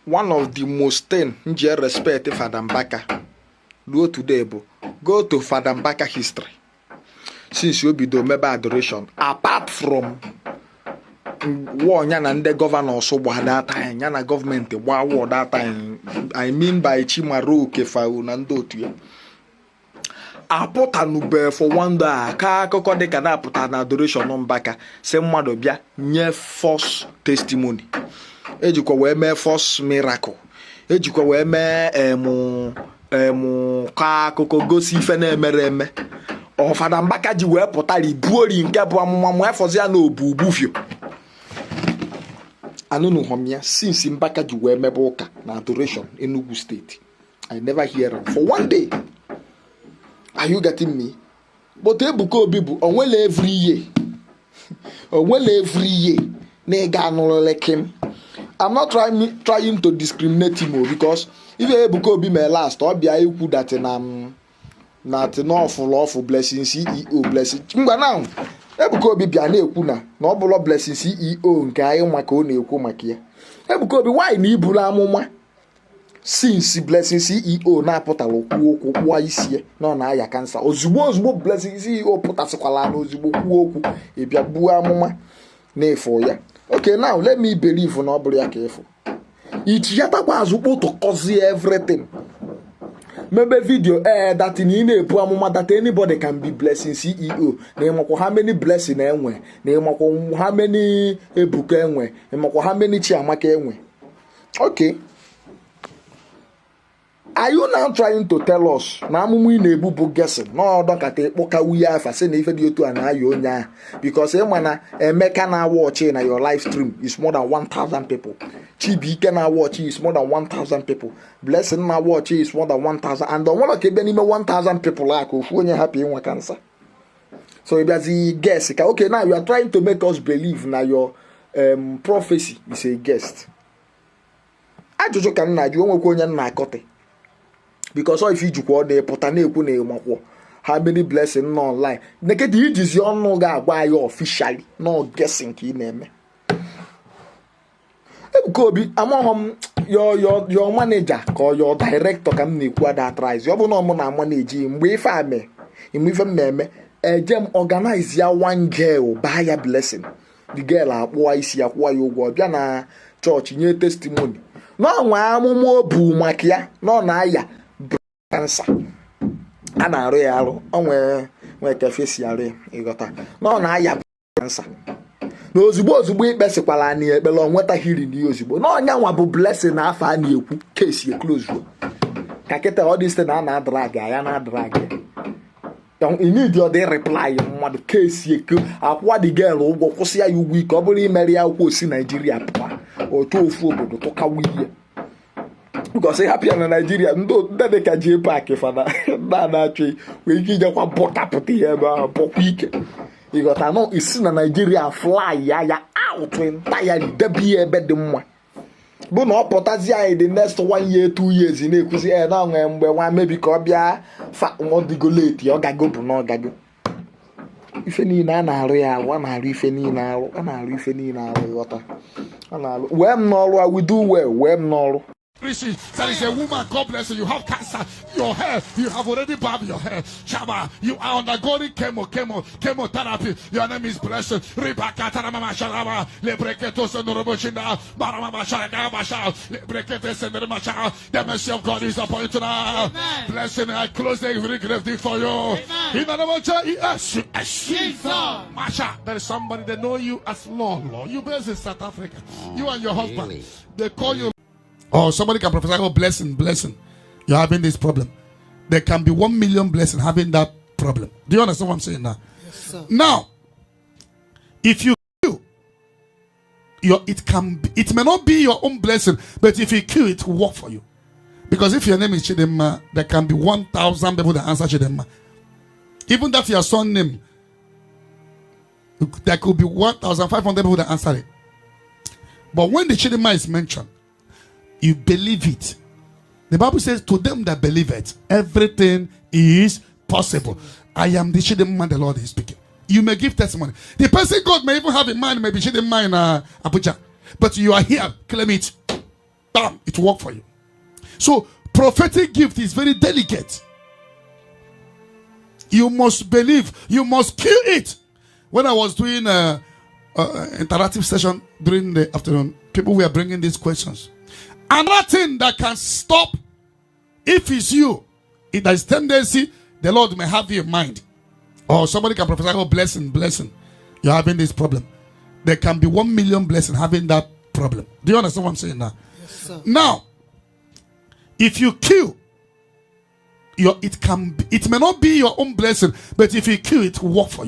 One of the most thing m ji respect Fada Mbaka ruo today bụ, go to Fada Mbaka history since o bido mebe adoration, apart from war ya na ndị governors gba that time, ya na gọọmenti gbaa war that time, I mean by Chimaroke Fao na ndị otu ya, apụtanube for one day a ka akụkọ dịka na-apụta na adoration Mbaka si mmadụ bịa nye false testimony, ejikwa wee mee false miracle, ejikwa wee mee emu emu ka akụkọ gosi ife na-emere eme. Ọ Fada Mbaka ji wee pụtara ibuori nke bụ amụma ma efọzi ya na obu ugbufio anụnụhọm ya. Since Mbaka ji wee mebe ụka na adoration Enugu Steeti, I never hear am for one day. Are you getting me? But Ebuka Obi bụ onwere every year, onwere every year na ịga anụrụle kim. I'm not trying to discriminate him o, because ife Ebuka Obi mee last, ọ bịa ikwu that na m na tinọfụlụ ọfụ Blessing CEO Blessing ngwa. Now Ebuka Obi bịa na-ekwu na ọ bụlọ Blessing CEO nke anyị maka ọ na-ekwu maka ya. Ebuka Obi, why na iburu amụma since Blessing CEO na-apụtara kwuo okwu kpụọ isi ya na ọ na-aya cancer? Ozugbo ozugbo Blessing CEO pụtasịkwala na ozugbo kwuo okwu, ịbịa buo amụma na-efu ya. Okay, now let me believe na ọ bụrụ ya ka ịfụ ichiyatakwa azụ kpụtụkọzie everything, mebe video ee that na ị na-ebu amụma that anybody can be Blessing CEO, na ịmakwa how many Blessing enwe, na ịmakwa how many Ebuka enwe, ịmakwa how many Chiamaka enwe. Okay, are you now trying to tell us na amụma ị na-ebu bụ guessing, na ọdọkata ịkpọka wuye afa sị na ife dị otu a na-aya onye ahụ? Because ịma na Emeka na-watch na your live stream is more than 1000 people, Chibuike na-watch is more than 1000 people, Blessing na-watch is more than 1000, and ọ nwere ka ebe n'ime 1000 people a ka ofu onye hapụ inwe cancer. So ị bịazi guess ka. Okay, now you are trying to make us believe na your prophecy is a guess. Ajụjụ ka m na-ajụ, onwekwa onye m na-akọte, because ọ ife ijikwa ọ na-epụta na-ekwu na ịmakwọ how many Blessing nọ online nekede ijizi ọnụ ga-agwa anyị officially no guessing ka ị na-eme. Ebuka Obi, amaghọ m your manager ka ọ your director ka m na-ekwu ada atrize. Ọ bụ na ọ mụ na ama na-eji mgbe ife a mee, mgbe ife m na-eme, eje m organize ya one girl baa ya Blessing, the girl akpụọ isi ya, kwụọ ya ụgwọ, bịa na chọọchị nye testimony na ọnwa amụma o bu maka ya na ọ na-aya cancer, a na-arụ ya arụ, ọ nwee nwee kefe si arụ ya, ịghọta na ọ na-aya cancer, na ozugbo ozugbo ikpesịkwara anyị ekpere ọ nwetaghị na ya ozugbo na ọnya nwa bụ Blessing na afọ a na-ekwu kesi close ka kịta ọ dị site na a na-adrag ya na-adrag ya inidi ọ dị reply mmadụ kesi eko akwụwa the girl ụgwọ, kwụsị ya ụgwọ ike. Ọ bụrụ imere ya akwụkwọ osi Naijiria pụta otu ofu obodo tụkawa ihe, because hapụ ya na Naijiria, ndị ndị dị ka jee paakị fada ndị a na-achọ nwere ike ijekwa bọkapụta ihe ebe ahụ bọkwa ike, ịghọta nọ isi na Naijiria fly ya ya out entirely, debe ihe ebe dị mma bụ na ọ pụtazi anyị the next one year, 2 years na-ekwuzi e na nwee mgbe nwa mebi ka ọ bịa fa ọdịgo late, ọ gago bụ na ọ gago. Ife niile a na-arụ ya arụ, a na-arụ ife niile arụ, a na-arụ ife niile arụ, ịghọta, a na-arụ wee m n'ọrụ a, we do well wee m n'ọrụ. Rishi, there is a woman, God bless you. You have cancer. Your hair, you have already barbed your hair. Shama, you are undergoing chemo, chemo, chemotherapy. Your name is Blessed. Ribaka taramama sharama. Lebreketo senoroboshina. Baramama sharama sha. Lebrekete senoroma. The mercy of God is upon you tonight. Amen. Blessing, I close every grave for you. Amen. In the name of Jesus. Jesus. Masha, there is somebody they know you as Lolo. You based in South Africa. You and your husband. Really? They call you. Or somebody can prophesy, "Oh, Blessing, Blessing. You're having this problem." There can be 1 million Blessing having that problem. Do you understand what I'm saying now? Yes, sir. Now, if you kill, your it can be, it may not be your own blessing, but if you kill, it will work for you. Because if your name is Chidinma, there can be 1,000 people that answer Chidinma. Even that your son name, there could be 1,500 people that answer it. But when the Chidinma is mentioned, you believe it. The Bible says, "To them that believe it, everything is possible." I am the Chidinma the Lord is speaking. You may give testimony. The person God may even have in mind may be Chidinma in Abuja. But you are here, claim it. Bam, it will work for you. So prophetic gift is very delicate. You must believe. You must kill it. When I was doing a interactive session during the afternoon, people were bringing these questions. Another thing that can stop, if it's you, if there is tendency, the Lord may have you in mind. Or somebody can prophesy, "Oh, blessing, blessing. You're having this problem." There can be 1 million blessing having that problem. Do you understand what I'm saying now? Yes, sir. Now, if you kill, your it can be, it may not be your own blessing, but if you kill, it will work for you.